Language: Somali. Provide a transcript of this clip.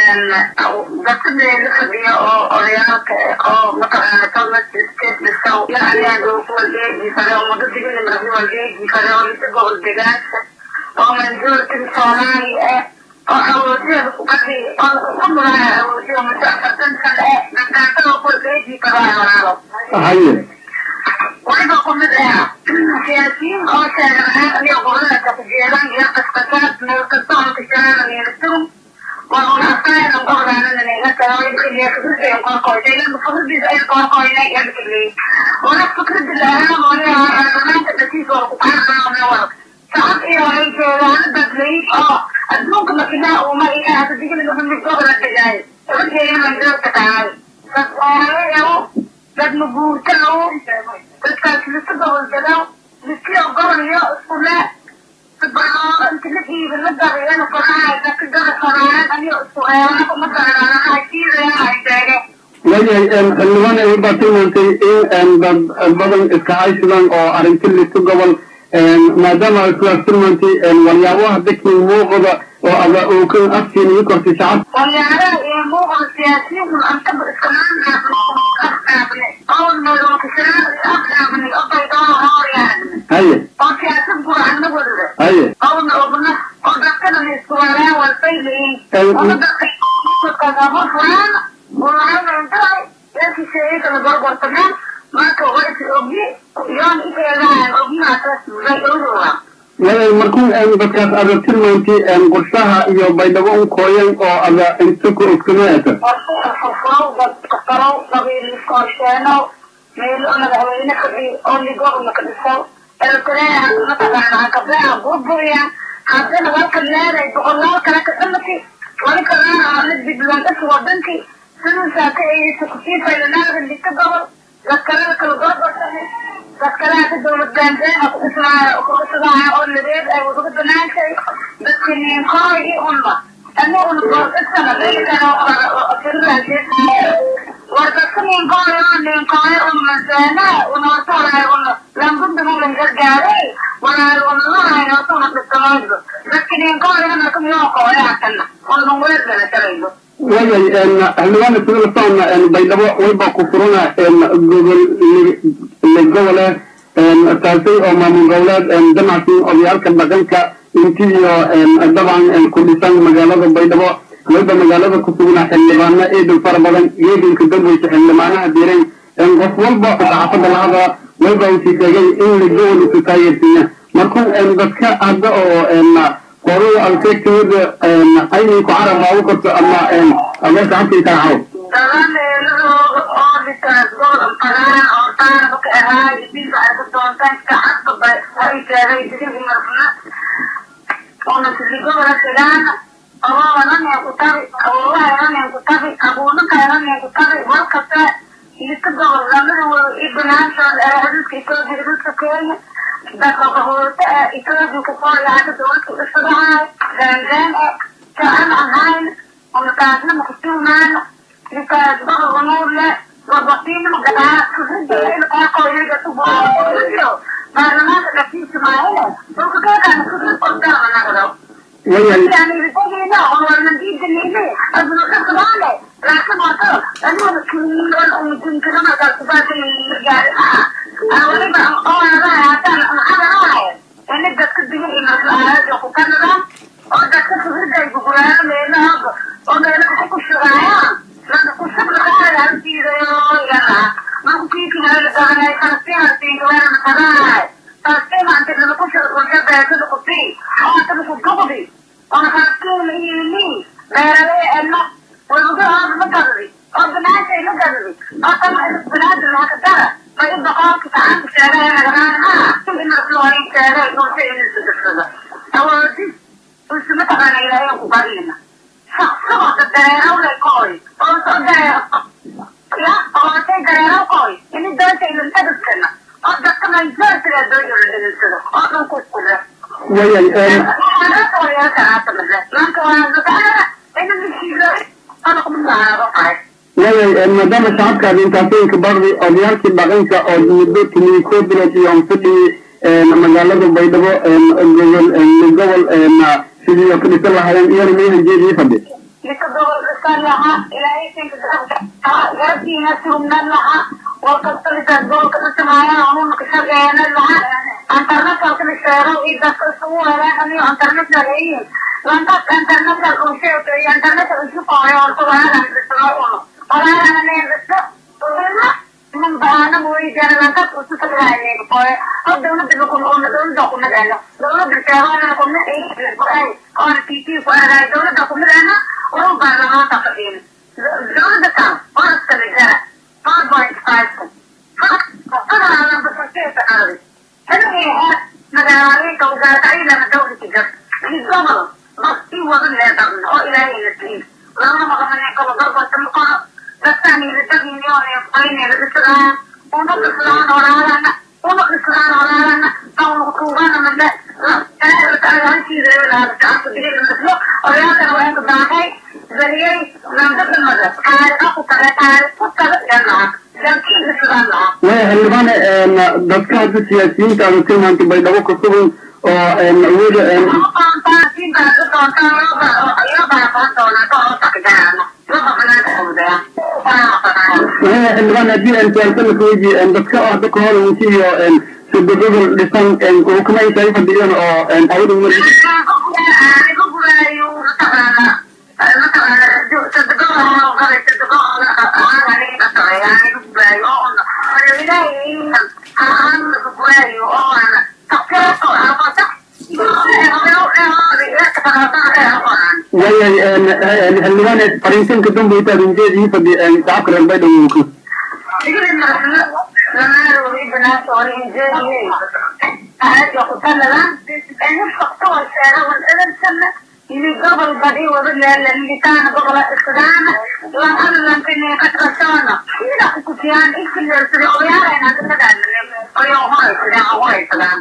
Dadka meelo fadhiya oo odayaalka oo mataqaana state dhisow yacni kuwalgeejifade oo muddo digina madaxda walgeejifade oo inta gobol degaanka oo majority Soomaali ah oo awoodiyada ku qadi oo ku muraaya awoodiya muddo 40 sano eh dadkaasoo kuwalgeejifadaay walaalo. Haye. Waliba ku mid ah siyaasiyiin oo sheegan iyo gobolada ka jeedaan iyo qasqasaad meel kasta oo ka sheegan iyo turum dad maguurtanow dadkaas lisa gobol degow lisiyo gobol iyo iskule Waayahay, xildhibaan, ay baa tilmaantay in dad badan iska haysidaan oo arrinti listo gobol, maadaama ay sidaas tilmaantay, waliyaabaha dadkii muuqda oo ada uu ka afkiina ii kortay shacab. Walyaalaha iyo muuqda siyaasiyiintu antaba iskamaan afqaabne oo meelokasiraan afqaabne oo baydoo hooryaadne. Haye. Oo siyaasad guracna wadada. Haye. Oona ogna oo dadkana la isku walaan walfaylayin oo dadka fulaan walaalantahay yarkisheeye kala gorgortameen marka waysi ogyi yoon isheegahan ognaata bay ogowaa. Waayahay, markuu dadkaas ada tilmaantay qorshaha iyo Baydhabo un kooyan oo ada inta ku ogsameeta. Furfurow dadka farow qabiiliskoosheenow meel oo madaxweyne fadhiyo oo ligorna ka dhisow Eritrea mataqaana hakableha burburiyaan haddana walka leeday boqolaal kale ka dhamatay wali kalena mid bidlan dhis wadankii siduusaa ka eegaysa kusii faylanaada lika gobol dadkalena kala gorgortami dadkalaha ka dowlad gaandeema ku dhismaaya ku dhismaaya oo nadeed ay wadaga banaanshay dadki niinkooy i unba ama un goordhisana meelkana war dadka niinkooy oo niinkooy un maseena unootolay un lambundama lan gargaaray walaal unlahay nootona dhisamaydo dadki niinkooyna marka miyoo kooya hatana un weergana taraydo. Waayahay, xildhibaan, sida la socona Baydhabo wayba ku furana gobol gobole taasay oo maamul goboleed damacsin odayaalka dhaqanka inti iyo dabcan ku dhisan magaalada Baydhabo. Wayba magaalada ku sugnaa xildhibaano eedan fara badan geedinka dambaysa xildhibaanaha diiray qof walba saxaafadda lahada wayba uu sheegay in la gobol isu taageersiiya. Markuu dadka hadda oo qoruhu alkeegtooda aynin ku carab baabu karto ama ama shacabka kala caro. Dabameelahooga oo dhitaas gobol anfadaan oo taanaba ka ahaay idinka ay ku doontaan shacabka ba ay sheegay digigi marfna una sili gobola degaana awoowananeen ku tabi awoowahayananeen ku tabi abuunakayananeen ku tabi walkasta ilka gobol lamada wado i banaanshooda ee xuduudka Etoobiya xuduudka Kenya dadka qahoota ah Etoobiya kusoo yaacda dowladka dhusadahay gaangaan eh jacan ahayn una taasna makutuumaano litaas gobol unuurle wabatiinima gadaa baarlamaanka dhaftiisa maahine dhulka keekaan fikrad ordama naqdo. Waayahay. Yani ridagina warnan diidanayne adnu dhaqdaale laakiin wato aniguna kiilan umudinkiramagaasubaagan ah waliba oonadahay haddaan maxadanahay ini dadka digin imaslaayo ku kanadaan oo dadka fikrada ay guguraano meelaha oo meelaha ku kushugaayaan lanka kushub laqaada haljiidayo yalaha marku kiikinayla dabanay falastiin hartiinkaweerana qadahay falastiin antinala kushugabeesada kusii oo antana ku duqdi oona falastiin iyini beeraley ena walbugahooda ma gadadi oo banaashay ma gadadi oo tama banaadam hakadara ma i boqolki gacanka sheegay nagadaan maa inasluhayn sheegay dhulka inuu dafsado awoodis ulsu mataqaana ilaahay ku qarina shaqsiga dareerawlay kooy oo soo dareero ya ootay dareeraw kooy ini doonta ilintadadkana oo dadka majoritiga doonya la dhegeynsado oo dhan ku iskule. Waayahay. Waayahay, maadaama shacabkaadi intaasooyinka bardi odayaalkii dhaqanka oo muddo 11 bilood iyo anfadhii magaalada Baydhabo gobol gobol sidii oo ka dhisan lahaayeen iyana mayhan jeedii fadhi. Lika gobol dhisaan lahaa, Ilaahay sinka garabkiina surugnan lahaa, warkastalisaas gobolka dhisamaayaan anuuna ka shaqeeyana lahaa. Internationalka sheego iyo dadka isugu weeraan aniyo international leeyihiin lantaas international uu sheegto iyo international isu qooyo. Horta walaalan dhisno uno walaalana neen dhisno man baana weydiana lantaas usu tagaayneen qooyo oo dawladda lakun una dawladda kumid ana dawladda sheegoona kumid oona tt ku aragaay dawladda kumid ana uru baarlamaanka fadhiin dawladda taan oraska lijara 4.5 fadlan basasheeta aaday xilligii magaalooyinka wasaaradda ayadana dawlati jar gobol basti wadan leedabna oo Ilaahay la siiyo lama maqlanin kalo garbarta maqano dadkaan qoynayna dhislaan una dhislaan walaalana una dhislaan walaalana tawnukuugana mande odayaalkana waa inka baaqay bariyay landadamada taariikha ku taga taariikh ku taga dhanaa dankiin dhislaan lahaa. Waya xildhibaane, dadka hadda siyaasiyiinta aada tilmaantay Baydhabo ka sugan oo weli xildhibaan, haddii aan su-aalkana kuweydi, dadka oo hadda kahor insi iyo sida gobol dhisan uu kuma ay fadhiyaan oo awada umar. Waayahay xildhibaane, fariintanka dambayta ujeedii fadhi shacabka reer Baydhabo. Gobol badi wada leelamitaan gobola islaana lan adlankine katrasana ila kukutiyaan ikileersada oyaarayna dadaan oyo horaysadaan horaysadaan.